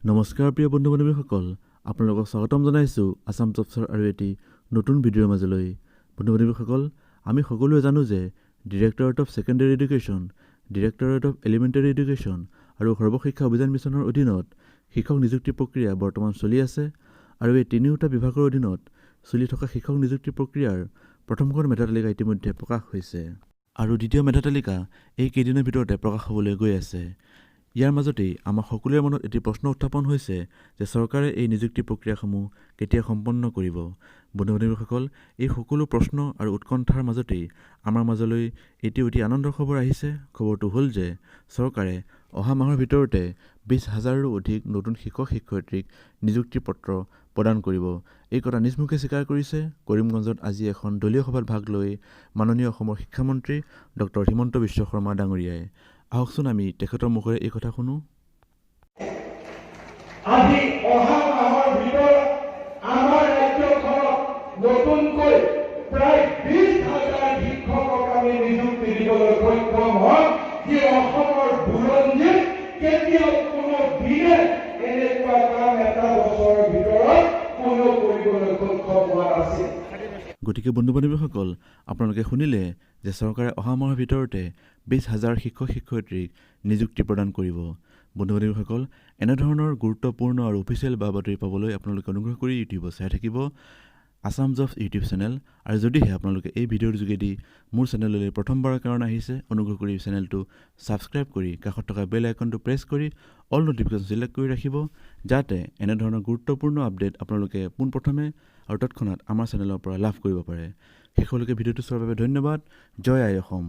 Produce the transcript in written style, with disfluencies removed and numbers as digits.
নমস্কাৰ প্ৰিয় বন্ধু বান্ধৱীসকল, আপোনালোকক স্বাগতম জনাইছোঁ আছাম জবছৰ আৰু এটি নতুন ভিডিঅ'ৰ মাজলৈ। বন্ধু বান্ধৱীসকল, আমি সকলোৱে জানো যে Directorate of Secondary Education, Directorate of Elementary Education আৰু সৰ্বশিক্ষা অভিযান মিছনৰ অধীনত শিক্ষক নিযুক্তি প্ৰক্ৰিয়া বৰ্তমান চলি আছে আৰু এই তিনিওটা বিভাগৰ অধীনত চলি থকা শিক্ষক নিযুক্তি প্ৰক্ৰিয়াৰ প্ৰথমখন মেধা তালিকা ইতিমধ্যে প্ৰকাশ হৈছে আৰু দ্বিতীয় মেধা তালিকা এই কেইদিনৰ ভিতৰতে প্ৰকাশ হ'বলৈ গৈ আছে। ইয়াৰ মাজতেই আমাৰ সকলোৰে মনত এটি প্ৰশ্ন উত্থাপন হৈছে যে চৰকাৰে এই নিযুক্তি প্ৰক্ৰিয়াসমূহ কেতিয়া সম্পন্ন কৰিব? বন্ধু বান্ধৱীসকল, এই সকলো প্ৰশ্ন আৰু উৎকণ্ঠাৰ মাজতেই আমাৰ মাজলৈ এটি অতি আনন্দৰ খবৰ আহিছে। খবৰটো হ'ল যে চৰকাৰে অহা মাহৰ ভিতৰতে 20 হাজাৰৰো অধিক নতুন শিক্ষক শিক্ষয়িত্ৰীক নিযুক্তি পত্ৰ প্ৰদান কৰিব। এই কথা নিজ মুখে স্বীকাৰ কৰিছে কৰিমগঞ্জত আজি এখন দলীয় সভাত ভাগ লৈ মাননীয় অসমৰ শিক্ষামন্ত্ৰী ডক্টৰ হিমন্ত বিশ্ব শৰ্মা ডাঙৰীয়াই। আহকচোন, আমি তেখেতৰ মুখেৰে এই কথা শুনো। আজি অহা মাহৰ ভিতৰত আমাৰ ৰাজ্যখনত নতুনকৈ প্ৰায় 20 হাজাৰ শিক্ষকক আমি নিযুক্তি দিবলৈ সক্ষম হ'ম, যি অসমৰ বুৰঞ্জীত কেতিয়াও কোনো দিনে এনেকুৱা কাম এটা বছৰৰ ভিতৰত কোনেও কৰিবলৈ সক্ষম হোৱা নাছিল। গতিকে বন্ধু বান্ধৱীসকল, আপোনালোকে শুনিলে যে চৰকাৰে অহা মাহৰ ভিতৰতে 20 হাজাৰ শিক্ষক শিক্ষয়িত্ৰীক নিযুক্তি প্ৰদান কৰিব। বন্ধু বান্ধৱীসকল, এনেধৰণৰ গুৰুত্বপূৰ্ণ আৰু অফিচিয়েল বা বাতৰি পাবলৈ আপোনালোকে অনুগ্ৰহ কৰি ইউটিউবত চাই থাকিব আছাম জবছ ইউটিউব চেনেল। আৰু যদিহে আপোনালোকে এই ভিডিঅ'ৰ যোগেদি মোৰ চেনেললৈ প্ৰথমবাৰৰ কাৰণে আহিছে, অনুগ্ৰহ কৰি চেনেলটো ছাবস্ক্ৰাইব কৰি কাষত থকা বেল আইকনটো প্ৰেছ কৰি অল ন'টিফিকেশ্যন ছিলেক্ট কৰি ৰাখিব, যাতে এনেধৰণৰ গুৰুত্বপূৰ্ণ আপডেট আপোনালোকে পোনপ্ৰথমে আৰু তৎক্ষণাত আমাৰ চেনেলৰ পৰা লাভ কৰিব পাৰে। শেষলৈকে ভিডিঅ'টো চোৱাৰ বাবে ধন্যবাদ। জয় আই অসম।